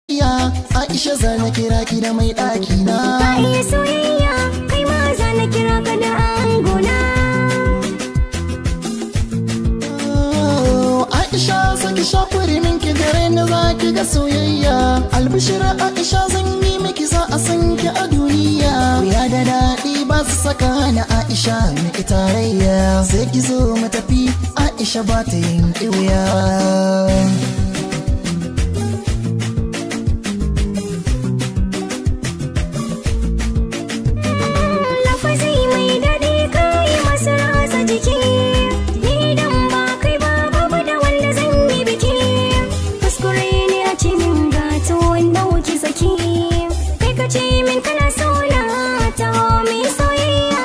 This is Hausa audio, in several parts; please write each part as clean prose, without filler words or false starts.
Aisha zana kira ki da mai ɗaki na. Ka iya soyayya, kai ma zana kira ka da angona. Oh, Aisha saki shakuri minki gare ni za ki ga soyayya. Albishira Aisha zan yi miki za a san ki a duniya. Wuya da daɗi ba su saka na Aisha miki tarayya. Sai ki zo mu tafi Aisha ba ta yin ƙiwuya. Lafazi mai daɗi kai masu ratsa jiki. Ni idan ba kai ba babu da wanda zan yi biki. Kuskure ne a ce min gato wanda wuce saki. Kai ka ce min kana so na taho mai soyayya.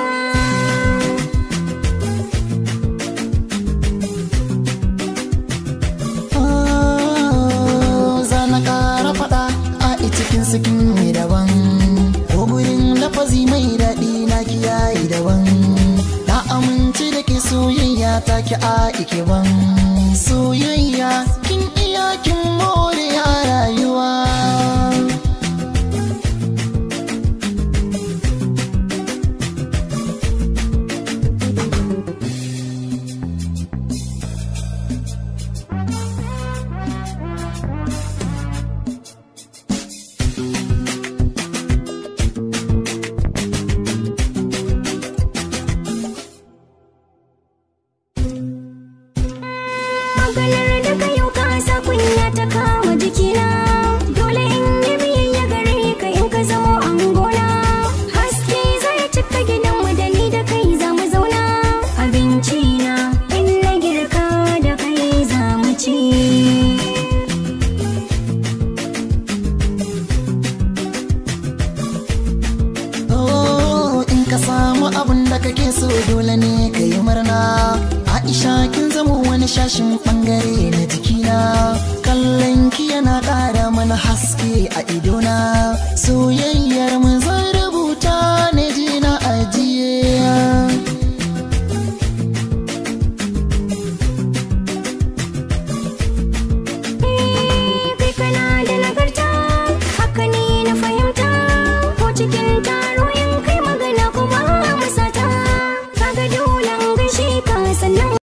Zana ƙara faɗa a cikin sikin mai daban. Ko gurin lafazi mai daɗi na kiyaye daban. Na amince da ke soyayya ta ki a ike ban. Soyayya kin iya kin more a rayuwa. Maganar da ka yau ka sa kunya ta kama jikina. Dole in yi biyayya gare ka in ka zamo angona. Haske zai cika gidanmu da ni da kai za mu zauna. Abinci na in na girka da kai za mu ci. Oh, in ka samu abun da kake so dole ne ka yi murna. Aisha kin zama wani shashin bangare na jikina. Kallon ki yana ƙara mana haske a idona. Soyayyar mu